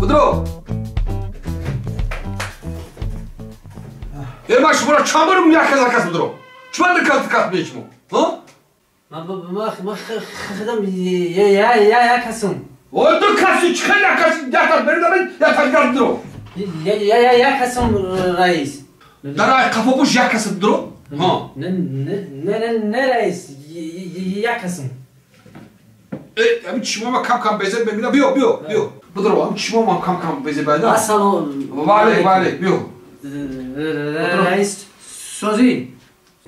Будро. Ма шуморо чанд бор як кас кас будро? Чанд кас кас мешмо? Ҳа? Ма худам я касум. Ой, ду каси чӣ хел як каси як кас беридам, як кас гар будро. Я касум раис. Дар ай қафо як кас будро? Ҳа. Не не не раис, як касум. Э, ами чишмома кам кам безеб мебина. Биё, биё, биё. Будро, ами чишмома кам кам безеб байда. Ассалом. Ва алейк, ва алейк, биё. Раис созӣ.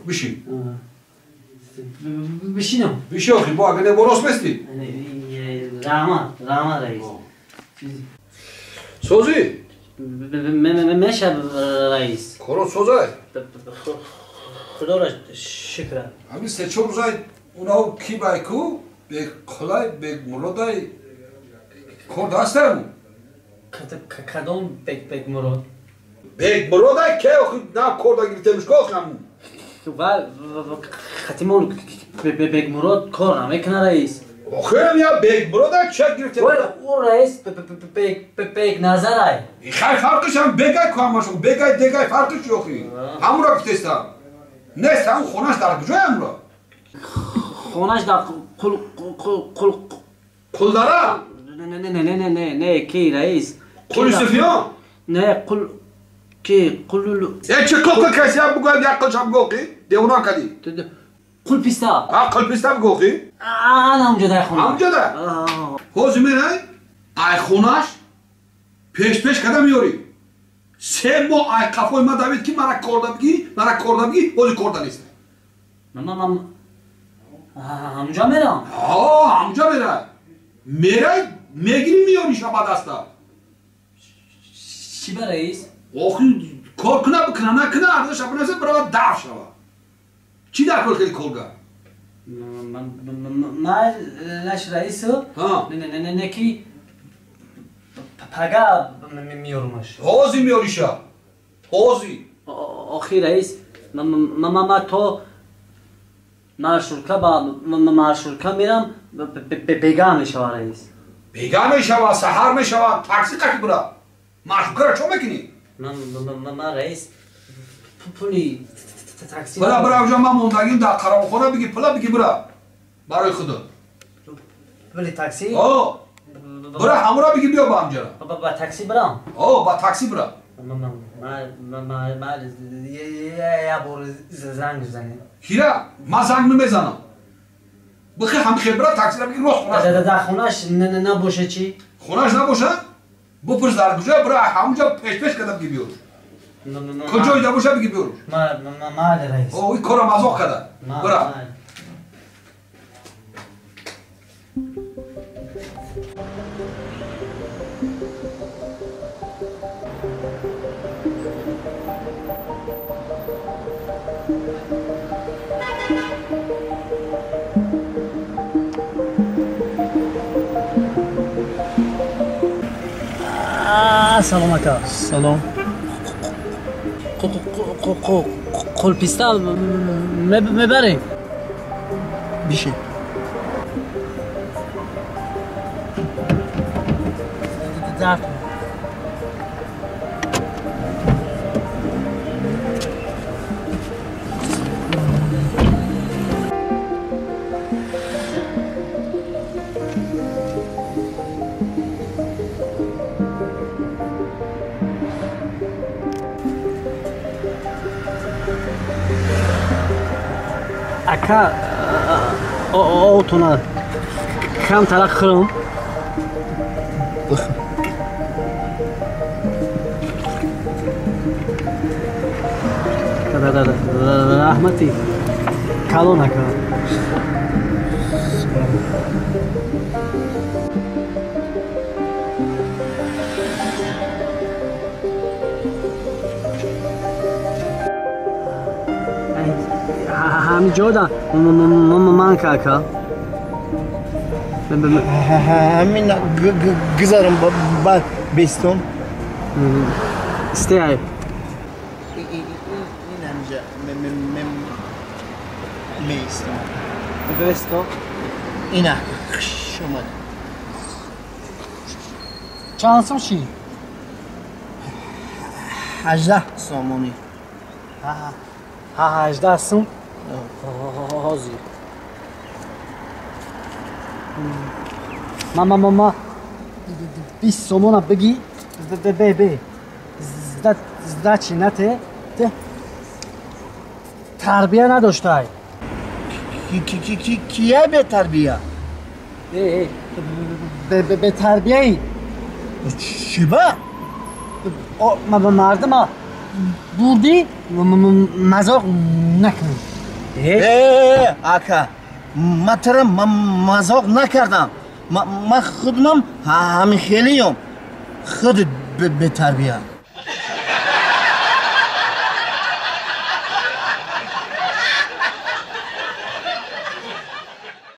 Бишин. Бишинам. Бишин охи, бо агар не борос мести? Раҳмат, раҳмат раис. Созӣ? Мешав раис. Коро созай? Худоро шукр. Ами се-чор рӯзай унаҳо ки бай ку, беқулай, бегмуродай кор дастам. Кадом бегмурод? Бегмуродай ке охи на кор да гирифтемиш ко охи ҳамун. Ва хатимон бегмурод кор намекунад раис. Охирам я бегмуродай ча гирифтем? Ӯ раис бегназарай. Хай фарқиш ҳам бегай ку ҳамашон, бегай дегай фарқиш охи. Ҳамура гуфтестам. Нест ҳамун хонаш дар куҷой ҳамура? Хонаш дар қул қул Қулдара? Не не не не не не ки раис. Қул Юсуфиён? Не қул ки қул Э чӣ қул каси ҳам бугӯяд як қулшам бугӯ охи? Девона кадӣ. Қул писта. А қул писта бугӯ охи? Ана ҳамҷо дар хона. Ҳамҷо да? Ҳозир мерай ай хонаш пеш пеш када меёрӣ. Се моҳ ай қафои ма давид ки мара корда бигӣ, мара корда бигӣ, ҳозир корда нест. Ман ҳамҷо мерам. Ҳо, ҳамҷо мерай. Мерай, мегирӣ меёриша ба даста. Чӣ ба раис? Охи кор куна бикуна накуна арзаша бинаса бирава даф шава. Чӣ дар кор кади коргар? Ман наш раису не ки пага меёрумаш. Ҳозир меёриша. Ҳозир. Охи раис, ма то маршрутка ба маршрутка мерам, бега мешава раис. Бега мешава, саҳар мешава, такси қати бура. Маршруткаро чо мекунӣ? Ман раис пули такси. Бура, бура, уҷа ман мондагим дар қаровулхона биги, пула биги бура. Барои худо. Пули такси? О. Бура ҳамура биги биё ба ҳамҷара. Ба такси бурам? О, ба такси бура. Ман як бор занг занем. Кира? Ман занг намезанам. Бихи ҳамхел бура таксира биги рост хонаш. Дар хонаш набоша чӣ? Хонаш набоша? Бупурс дар куҷо бура ҳамуҷа пеш пеш када биги биёр. Куҷо ида боша биги биёр. Майли раис. О, ин кора мазоқ када. Бура. Салом ака. Салом. Қулписта мебарем? Бишин. Дард. Ака, отуна кам талақ хӯрам. Бихӯр. Раҳмати калон ака. ҳамиҷода ман ка ака. Ҳамин гузарам баъд бестон. Стеай. Ин ҳамиҷа меистам. Бесто? Ина хуш омад. Чанд сум ши? 18 сомонӣ. 18 сум? Ҳозир. Ма 20 сомона бигӣ, бе. Сдачи нате, те тарбия надоштай. Кия бетарбия? Бетарбияи. Чиба? Мардима бурдӣ, мазоқ накунӣ. Ака, ман тура мазоқ накардам. Ман худам ҳамин хелиём. Худ бетарбия.